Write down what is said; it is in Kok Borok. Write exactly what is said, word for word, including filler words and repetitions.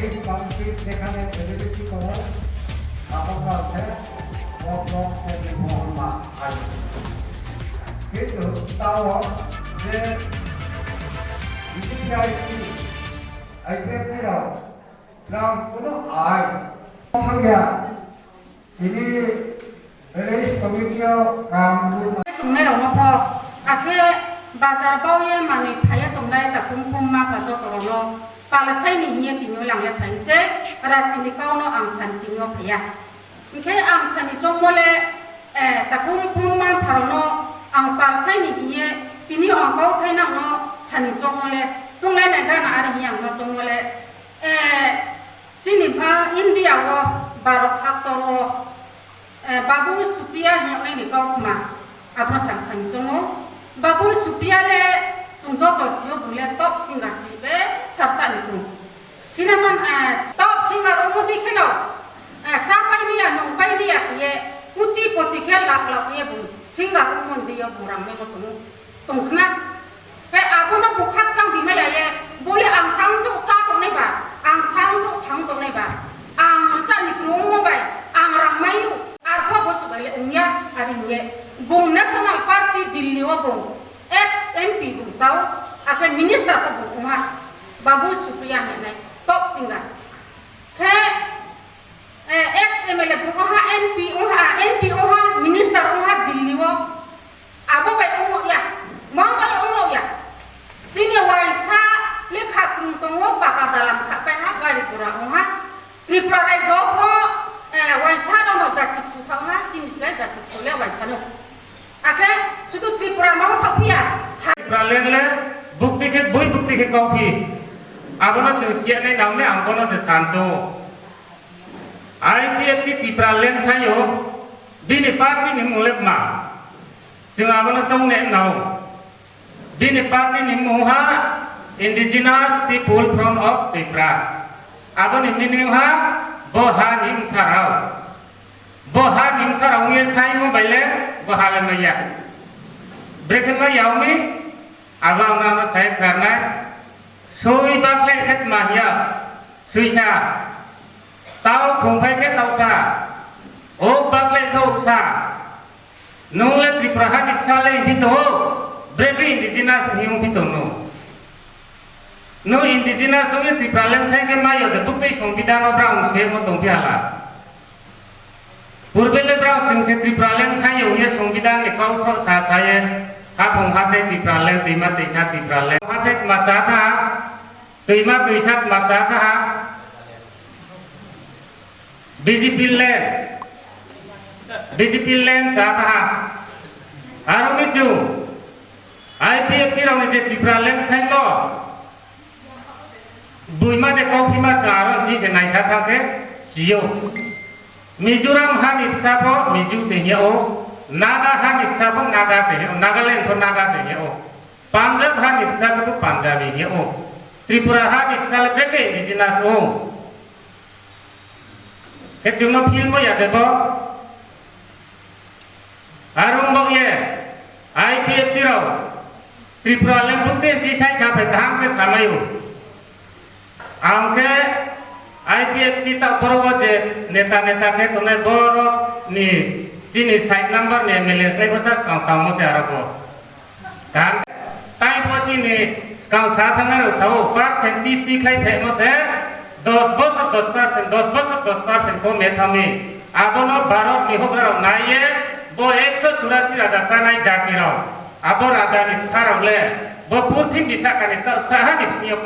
এই কনফ্লিক্ট যেখানে এবিলিটি করার আশঙ্কা আছে, ও ব্লক সেন্ট্রিক মহকুমা আইন। কিন্তু তাও যে বিজেপি আইন, আইপিএফটিরাও ট্রাম্প কোনো আইন থাকবে। Ini village committee o kam tongnai rokno pho, akhe bazar baoye manwi phaiya tongnai takhum khum mapha joto rokno palasaini hiye tini o langya phaimse, rajniti kau no ang sani tini o phaiya. Hinkhe ang sani chongmo le, eh, takhum khum mapha rokno ang palasaini hiye tini o ang kauthai nangno sani chongmo le chonglai nai gana ari hiye ang ma chongmo le, eh, Chini ba India o Bharat haktor o, eh, Babul Supriya hinwi ni kok ma, abono chang sani chongo. Babul Supriya le chwng joto sio bung le top singer si be tharcha ni kung. Sinaman, eh, top singer o mudi kheno, eh, cha pai miya, nung pai miya khiye, kuti poti khe lak lak ye bung singer o mudi yo bung rang memo tongo. Tongkhna. Khe abono bwkhak chang bimaya ye, bole ang sang chuk cha tongnai ba, ang sang chuk thang tongnai ba, ang rwchapni kwrwngno bai, ang rang mayu, arpha bosu bai le wngya, ari wngye. Bung National Party Delhi o bung ex M P bung chao, akhe minister o bung wngha, Babul Supriya hinwi nai, top singer. Khe, eh, ex M L A bung wngha, M P wngha, M P wngha, minister wngha Delhi o. Abo bai wngya, mom bai wngya. Chini waisa lekha kwrwng tongo, paka dalam kha pai ha, gari gura wngha. Tripura raijo pho, eh, waisa no no jati kuthang ha, chini slai jati kole waisa no. Akhe sudu Tripura ma thok phiya. Tripura leng le bukti khe bui bukti khe kau phi. Abono chwng siya nai nam le ang bono se sanso. I P F T Tripura leng sayo bini party ni mulek ma. Chwng abono chong ne nao. Bini party ni mung ha Indigenous People Front of Tripura. Aboni meaning ha bo ha ni bwsarao. Bo ha ni bwsarao wngye sai mo baile bo ha le maya. Brekhe maya wngmi abo ang ano sai kharnai. Sui bakle khet ma hiya. Suisa. Tao khumphai khe tausa. Ok baklai khe oksa. Nung le Tripura ha ni bwsa le wngphi tongo? Brekhe indigenous hinwi wngphi tong nung? Nung indigenous wngwi Tripura leng sai khe mayo de buktwi songbidan o brang se mo tongphi hala. Purbe le brang chwng se Tripura leng sai wngye songbidan ni kau sok sa saye. Haphung hathai Tripura leng, twima twisa Tripura leng. Hathai ma cha kha. Twima twisa ma cha kha ha. B J P land. B J P land cha kha ha. Aro michu. I P F T rokni je Tripura land saino. Buima de kau phima sa aro ji se naisa thang khe sio. Mizoram ha ni bwsa bo Mizo se hiya o. Naga ha ni bwsa bo Naga se hiya o. Nagaland bo Naga se hiya o. Punjab ha ni bwsa khe bo Punjabi hiya o. Tripura ha ni bwsa le beke indigenous o. Khe chwngno film bo ya de bo. Arung bo ye I P F T rok Tripura leng bukti si sai sa phai kaham khe samai o. Ang khe I P F T ta borok o je neta neta khe tongnai borok ni chini side number ni M L A sai bwsa skang tamo se aro bo. Kaham khe tai bo chini skang sa thangnai rok sao percent tis ti khlai phaimo se dos bosor dos percent, dos bosor dos percent kom ye thangwi. Abono Bharat ni hokra rok nai ye bo ekso churasi raja chanai jati rok. Abo raja ni bwsa rok le bo purthimbi sakani ta saha ni bisingo